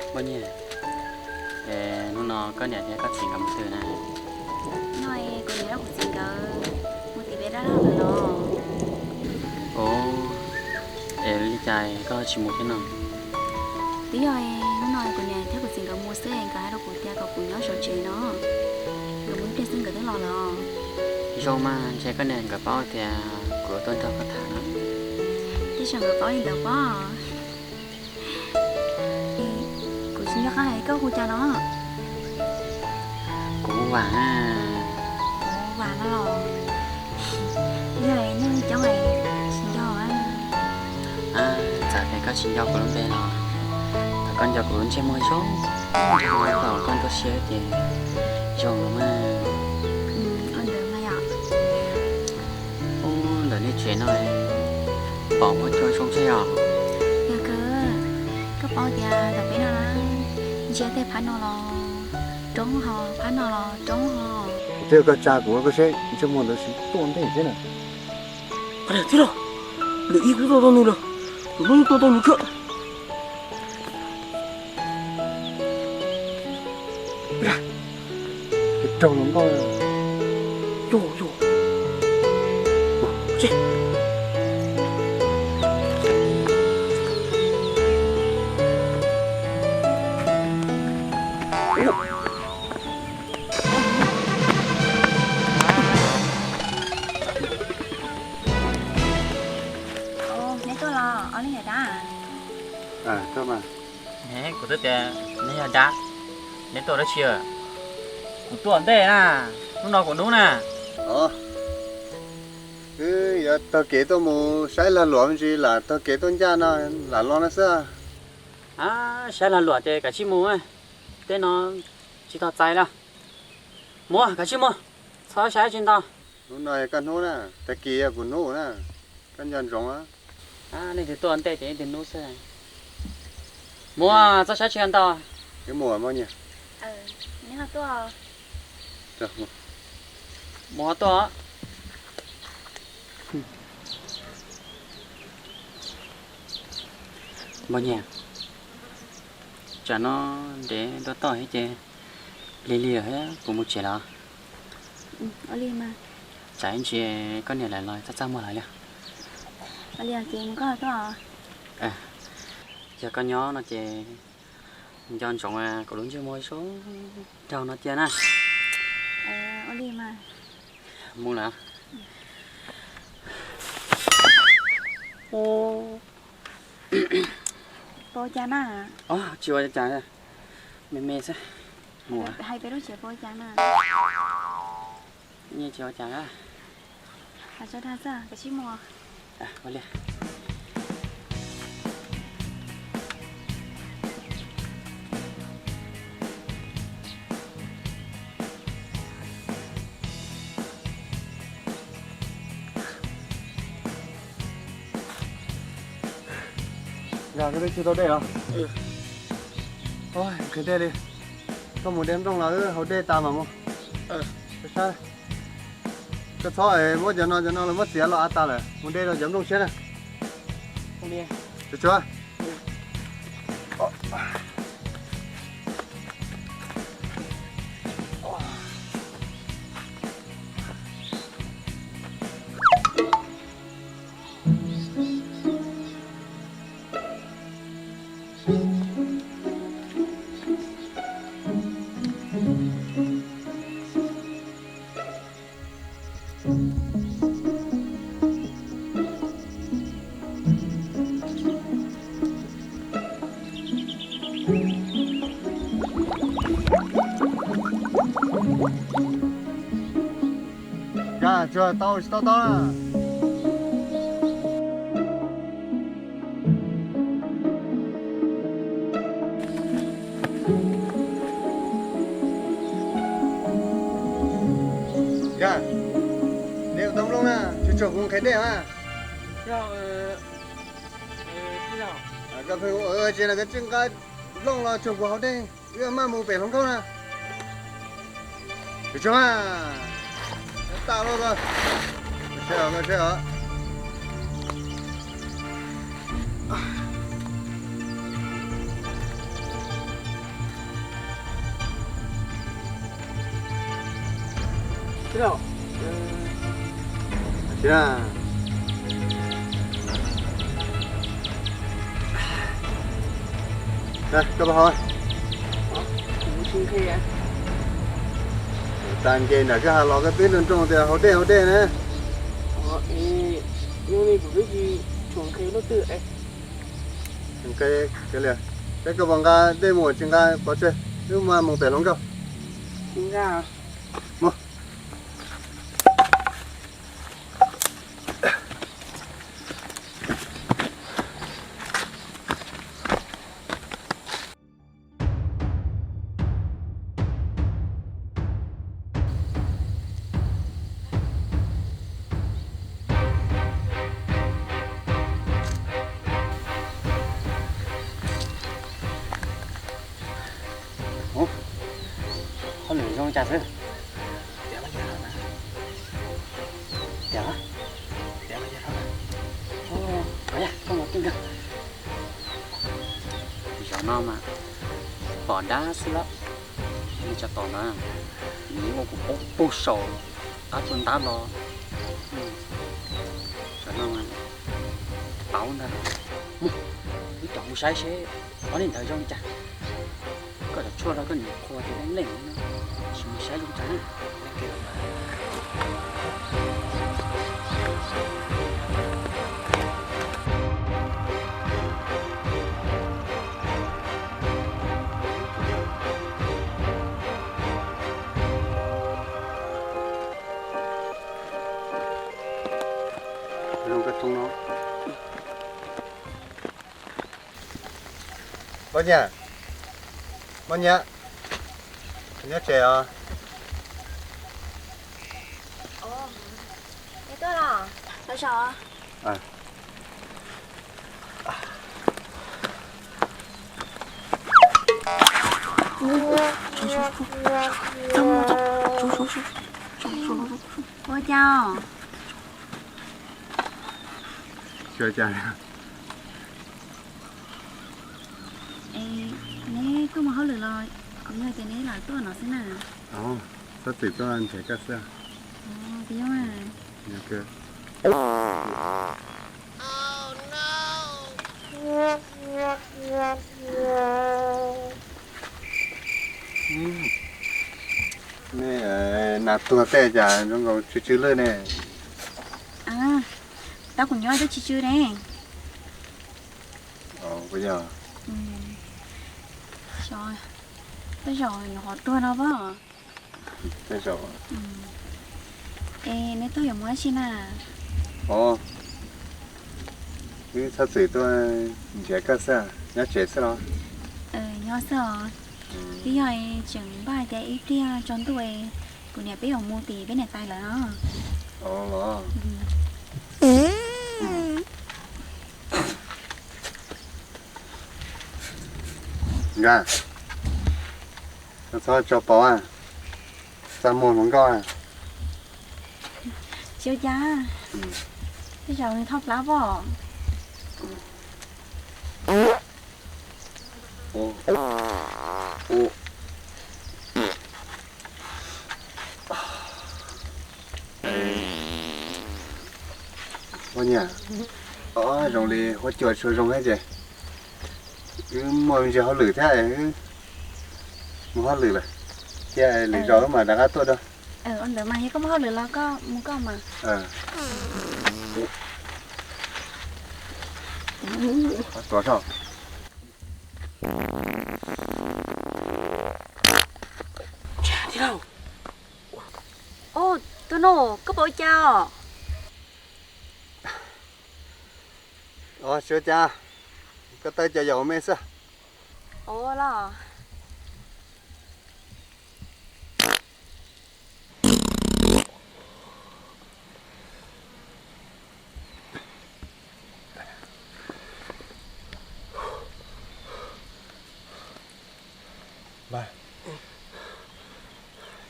Npoj Nyiaj, hnub no koj niam thiab koj txiv nkawd mus twg na? No kuv niam thiab kuv txiv nkawd mus tim peb dab laug lawm no. Ov, es li cas koj tsis mus thiab no? Twb yog hnub no kuv niam thiab kuv txiv nkawd mus xwb, nkawd hais rau kuv tias kom kuv nyob saum tsev no, nkawd mus ib pliag xwb nkawd twb los lawm. Zoo mas, ntshe koj niam nkawd paub tias kuv tuaj nrog koj tham no. Tej zaum nkawd paub li ntawd pob. Kuv tsis nco qab hais koj hu cas no. Kuv hu Vam. Kuv hu Vam no los? Yog nej coob es tsis nco. Txawm tias koj tsis nco kuv lub npe los thov koj nco kuv lub ntsej muag zoo, thaum koj ntuj siab ces zoo no mas. Ua ntawd mas yom. Ub, ntawm nej tsev no pom muaj cua zoo thiab yom? Yog kawg, koj paub tias ntawm peb no na, ntsia tej phab no los roob ho, phab no los roob ho. Kuv twb koj tsa kuv koj seb ntsej muag ntawd tsis tuaj ntej thiab na. Qhov niag tij laug, lwm ib kuv tuaj tau nws lawm, lwm hnub tua tau nws thiab. Raug hluas nkauj. Yog, yog. Neb tuaj los, ua li yog dab? Tuaj mas. Kuv twb tias neb yog dab, neb tuaj dab tsi? Kuv tuaj ntej na, hnub no kuv hnub na. Wb yuav taug kev tuaj mus saib lag luam me ntsis, lam taug kev tuaj ncaj no lam los no xwb. Saib lag luam ces kav tsij mus, tej no tsis tau txais lawm. Mus kav tsij mus, txhob saib tsis ntau. Hnub no yog koj hnub na, tag kis yog kuv hnub na, koj nco ntsoov. Nej twb tuaj ntej ces ib tug hnub xwb. Mus, txhob saib tsis ntau. Wb mus, Npoj Nyiaj. Mus tuaj. Npoj Nyiaj, tsam no ntev ntua toj thiab ces lig lig lawm, kuv mus tsev lawm. Tsam ib ntsis koj niam lawv los txaj txaj muag lawm li. Yog koj nyob no ces nco ntsoov kuv lub ntsej muag zoo nraug no cia na. Mus lawm. Tsis ua cas, me me xwb. Mus hais peb lub tsev puas ua cas na? Tsis ua cas. Yog koj twb tsis tau dej los? Nqhis dej li. Koj mus de nplooj los wb haus dej tas mam mus. Koj txhob muab cov no, cov no los muab txiav los av tas lawm, mus de rau cov nplooj siab na. Tsuag tsuag. Nkag tsuag tau tsis tau tau na. Nkag, de tau nplooj na, tsuag tsuag kuv nqhis dej na. Koj pheej ua tsis na, koj tsis nqa nplooj los tsuag kuv haus dej, wb maj mus pem hluas nkauj na. Tsuag tsuag, tas lawm. Seb os, seb os. Tsis na. Koj puas haus? Tag nce nram kwj ha los koj twb nroo nroo tias haus dej haus dej na. Nqe, koj puas nqa dej mus tsis nqa pov tseg, wb mam mus pem hluas nkauj. Mus. Hauj lwm zoo cas xwb? Tiag, tiag, tiag, koj mus tij nkaag. Zaum no mas pom dab xwb lawm. Nej tso tos ntawd, nws yuav ua kuv poob puag saum qab tsua ntab los. Zaum no mas tau ntag. Mus, wb caum mus saib seb ob niag ntawd zoo li cas. Koj cov tshuaj rau koj niam qhua tias leej leej no, sim mus saib zoo cas na. Zoo koj tsoo no. Poj niam, poj niam, nyob tsev os? Ua cas? Xyov cas. Es neb tuaj mus hauj lwm los kuv yog tias neb lam tuaj no xwb na? Txhob txwm tuaj nrhiav koj xwb. Kuv yog nej nas tuag tej cas zoo nkaus tsw tsw lwj ne? Tab kuv nyob twb tsw tsw ne. Tej zaum nyuam qhuav tuag no pob. Es neb tuaj yuav mus dab tsi na? Os, wb txhob txwm tuaj nrhiav koj xwb, nyob tsev xwb los? Nyob xwb os. Twb yog tseem npaj hais tias ib pliag tsaus ntuj kuv niam peb yuav mus tim peb niam tais lawm no. Nkauj, koj txhob tso pauv, txaj muag hluas nkauj. Tsis ua cas, tej zaum nws thoj plab pob. Poj niam, zoo li huab cua tsis zoo thiab ces wb muaj me ntsis hauj lwm thiab, mus hauj lwm lawm, cia lwm zaus wb mam rov qab tuaj dua. Ua ntawd mas yog koj muaj hauj lwm los koj mus koj mas. Tuav saib. Ub, tus nus, koj puas ua cas os? Os, tsis ua cas, koj tawb cov yaum me xwb. Ua los.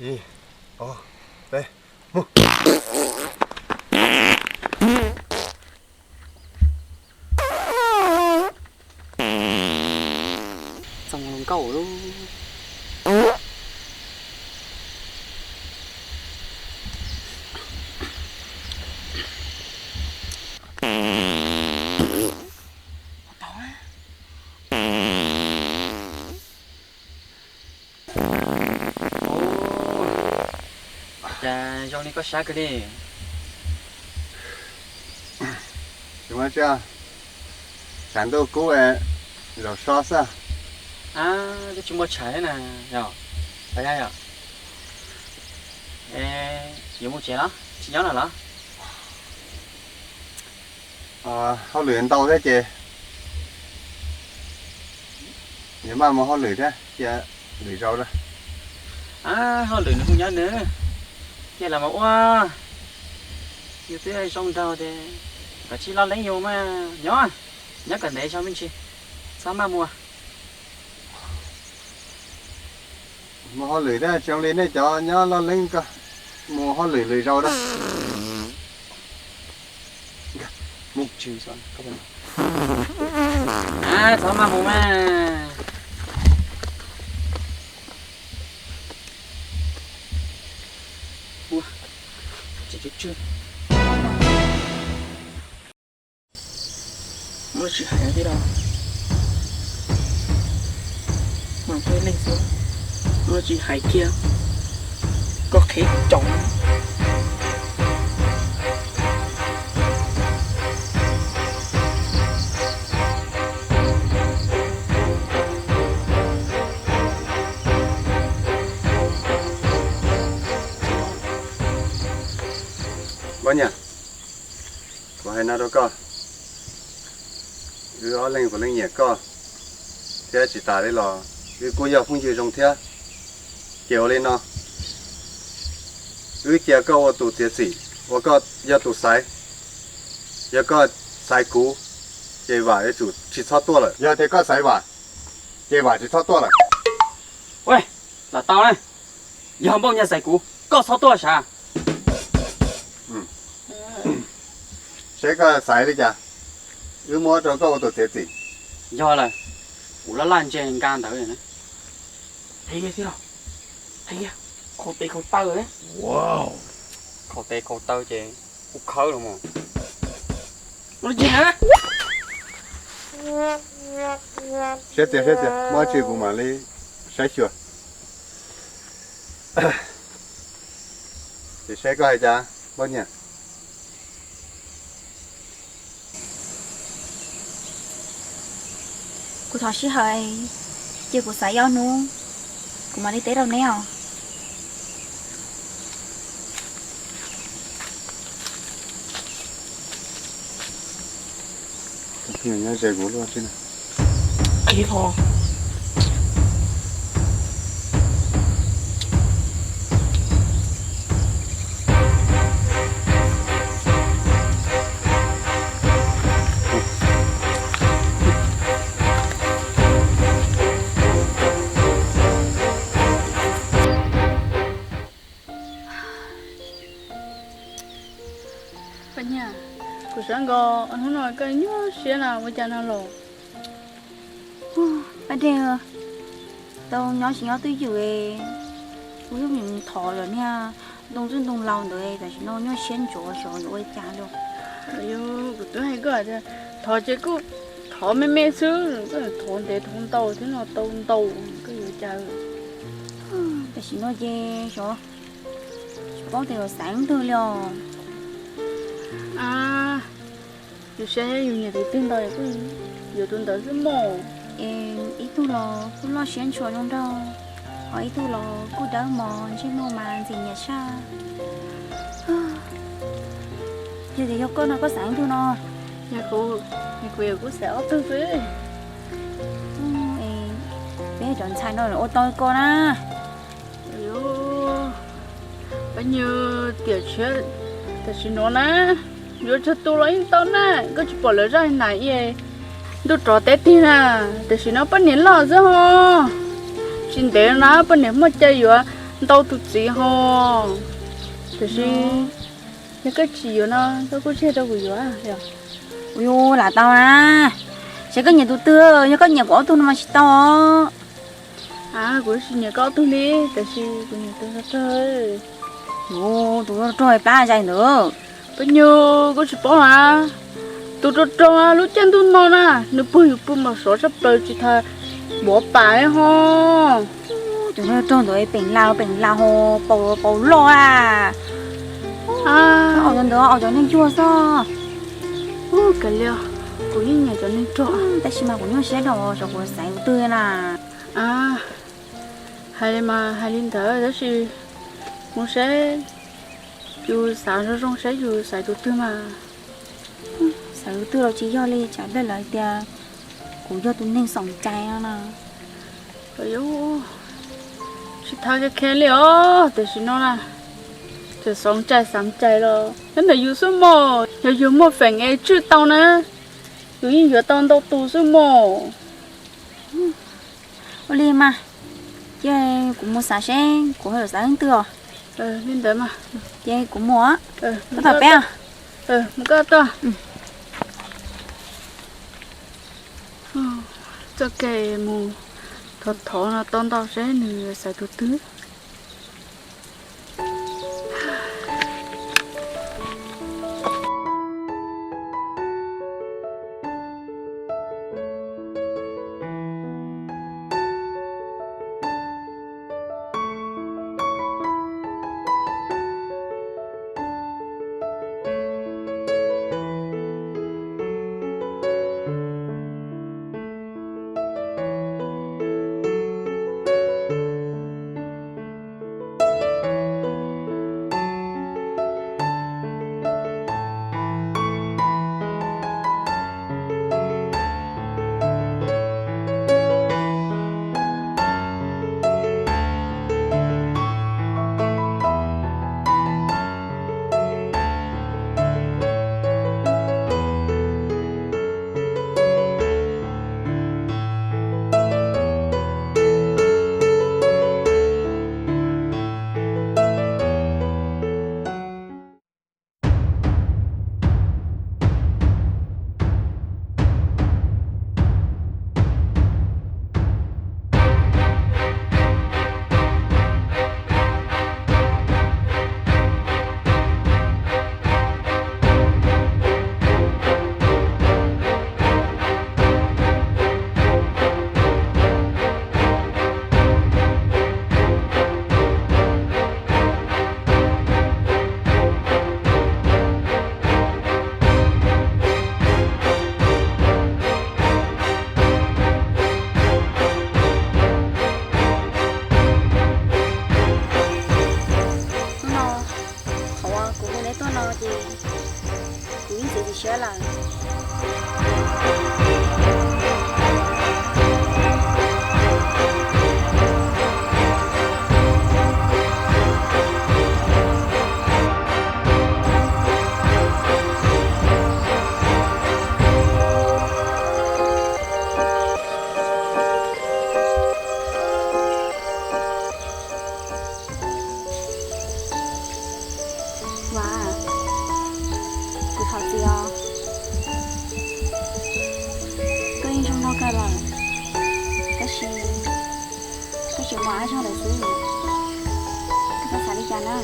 Ib, ob, peb, mus. Txog mus hluas nkauj lub. Cas zoo li koj sab kawg li? Tsis muaj tsi, tshav ntuj kub, zaum so xwb. Twb tsis muaj tshav thiab na, yog, yog. Yuav mus tsev los tsis nyob no los? Hauj lwm ntau thiab ces yuav maj mus hauj lwm thiab, cia lwm zaus a. Hauj lwm nws kuj nyob nws, cia los mus ua, yus twb zoo nraug tias kom tsis loj leeb yus mas nyob, nyob kom ntev zog me ntsis, txhob maj mus. Mus hauj lwm thiab, tsis zoo li nej cov nyob loj leeb ko, mus hauj lwm lwm zaus a. Txhob maj mus mas. Muaj tsis hais thiab los? Muaj leej xwb, muaj tsis hais kiag, koj qhia cov. Poj niam, kuv hais no rau koj, wb ob leeg puav leej nyiam koj, thiab tsis tas li los wb kuj yog phooj ywg zoo thiab. Ces ua li no, wb cia koj ua tus txiav txim, uas koj yog tus xaiv. Yog koj xaiv kuv, ces Vam yuav tsum tsis txhob tuaj lawm. Yog tias koj xaiv Vam, ces Vam tsis txhob tuaj lawm. Lam tau na, yog Npauj Nyag xaiv kuv, koj txhob tuaj sav. Saib koj xaiv li cas, wb muab rau koj ua tus txiav txim. Yog lawm, kuv laj laj ntse nka ntawd. Hais tias, hais tias, khaus tes khaus taw, khaus tes khaus taw ces kuv khawb los mas. Siab txias siab txias, muaj dab tsi kuv mam li saib xyuas. Ces saib koj hais cas, Npauj Nyag. Kuv thov sij hawm, cia kuv xav ib ob hnub, kuv mam li teb rau neb os. Nyob ze kuv luaj tib na. Poj Nyag, kuv xav nkaus hnub no koj nyuaj siab na, ua cas no los? Paj Dej, tau nyob tsis nyob twj ywm, kuv yeej mus thov lawm niag ntoo txwj ntoo laus ntawd, tam sim no nyuaj siab ntsuav xyov yuav ua cas li. Kuv twb hais koj tias thov ces kuj thov me me xwb, koj thov ntev thov ntau thiab no tau ntau, koj yuav cas? Tam sim no ces xyov, tsis paub tias yuav xaiv leej twg li os. Yus saib yus nyiam tus twg ntau, yuav tus ntawd xwb mas. Es ib tug los kuj loj siab ntshua zoo nraug, ho ib tug los kuj dawb mos ntsej muag mas ntxim nyiam saj. Yog tias yog koj no koj xaiv leej twg no? Yog kuv, kuv yuav kuj xaiv ob tug xwb. Peb cov ntxhais no ua tau koj na. Poj Nyag, tiam sis tam sim no na, yuav tsawg tus los yeej tau na, koj tsis pom lawv zaj nas es ntuj rov teb tig na, tam sim no poj niam loj xwb ho, tsis ntev na poj niam muaj cai yuav ntau tus txiv ho. Tam sim, yog koj tsis yuav no koj kuj tseg rau kuv yuav. Ua lam tau na, saib koj nyiam tus twg, yog koj nyiam kuv ob tug no mas tsis tau. Kuv tsis nyiam koj ob tug li, tam sis kuv nyiam tus rog rog. Tus rog rog plab zais ntawd. Poj Nyag, koj tsis paub na, tus rog rog lub caij ntuj no na, nws puag yus pw mos sov tshaj plaws tsis tas npuav pas ho. Cov neeg rog ntawd peem las peem las ho paus paus loj a. Au cov ntawd, au cov neeg cuag xwb. Ub, kav liam, kuv yeej nyiam cov neeg rog. Tab sis mas kuv nyuaj siab dhau, xyov kuv xaiv tus twg na. Hais li mas hais li ntawd tab sis mus saib, yus xav zoo zoo saib yus xaiv tus twg mas. Xaiv tus twg los tsis yog li, tsam ib pliag lawv tias kuv yog tus neeg xoom cai no na. Tsis thab kiag li os, tam sim no na, tseem xoom cai xav cai los nyob ntawm yus xwb mog. Yog yus muaj feem es tswj tau na, yus yeej yuav tau ntau tus xwb mog. Ua li mas, ces kuv mus xav seb kuv yuav xaiv leej twg os. Li ntawd mas, ces kuv mus, koj tos peb. Mus koj tos. Txoj kev mus thov thov no tau ntau seb nws xaiv tus twg. Hnub no qhov uas kuv hu neb tuaj no ces kuv yeej txiav txim siab lawm. Vas, kuv thov txim os. Koj yeej zoo nkauj kawg lawm, tab sis koj tseem muaj Ab Zog lawm xwb. Koj txhob xav li cas na.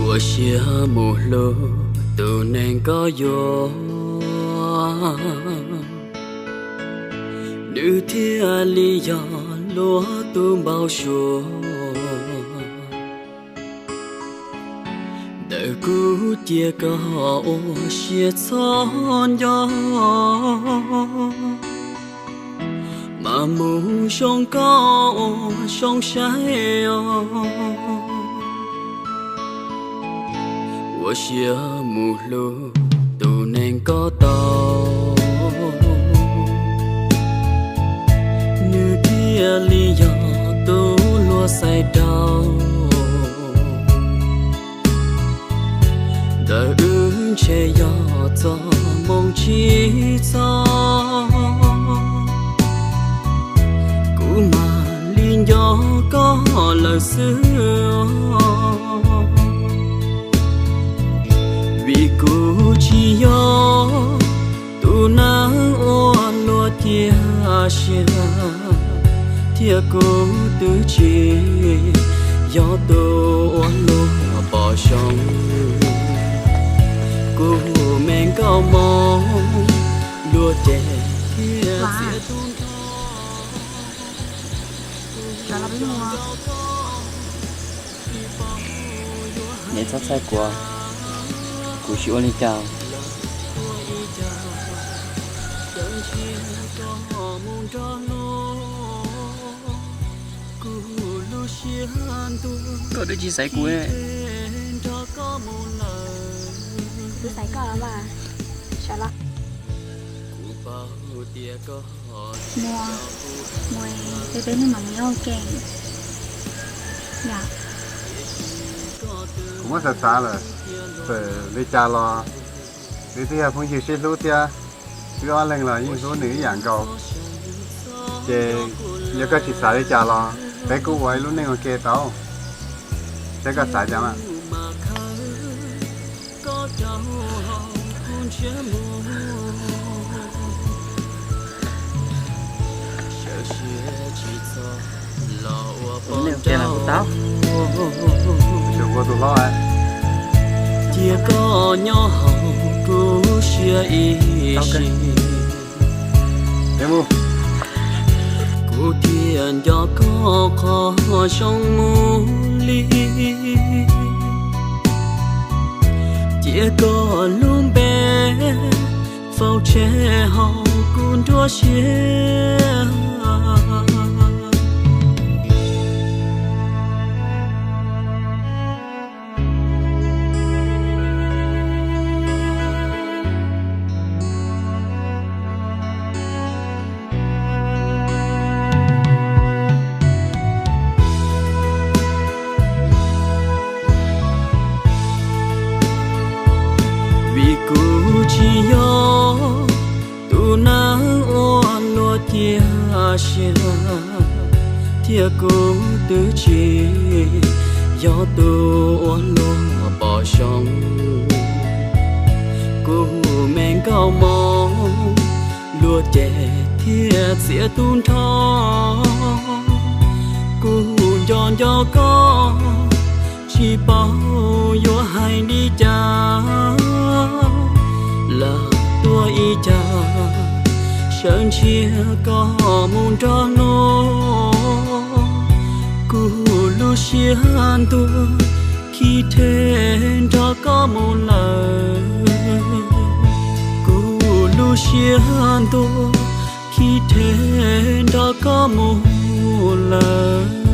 Ua siab mus hlub tus neeg koj yuav, nws thiaj li yog luag tus npau suav. Ntawm kuv cia koj ua siab txhob nco, mam mus zoo koj ua zoo saib os. Ua siab mus hlub tus neeg koj tau, nws thiaj li yog tus luag xaiv rau. Ntawm wb ntshe yog txoj moo tsis txog, kuv mam li Nco koj lawm xwb, vim kuv tsis yog tus neeg uas luag cia siab, thiab kuv twb tsis yog tus uas luag pom zoo. Kuv me nkauj Hmoob, luag cem thiab txiav tus nrho. Neb txhob txhawj kuv, kuv tsis ua li cas. Koj twb tsis xaiv kuv. Kuv twb xaiv koj los mas, sawv los. Mus, mus, peb peb neeg mam mus nyob ua ke. Yom. Kuv muab xav xav lawm, txawm li cas los wb twb yog phooj ywg sib hlub thiab, wb ob leeg los yeej hlub nws ib yam nkaus. Ces yog koj tsis xav li cas los peb kuj ua ib lub neej ua ke tau, saib koj xav cas mas. Ua tus hlob, cia koj nyob hauv kuv siab ib sim. Kuv thiaj nco koj qhov zoo mus li. Cia koj lub npe faus tseg hauv kuv nruab siab. Vim kuv tsis yog tus neeg uas luag cia siab, thiab kuv twb tsis yog tus uas luag pom zoo. Kuv me nkauj Hmoob, luag cem thiab txiav tus nrho. Kuv nco nco koj, tsis paub yuav hais li cas. Lam tuaj ib cag sawv ntsiag koj mus nrog luag. Kuv lub siab ntuag, khib rhe nrog koj mus lawm. Kuv lub siab ntuag, khib rhe nrog koj mus lawm.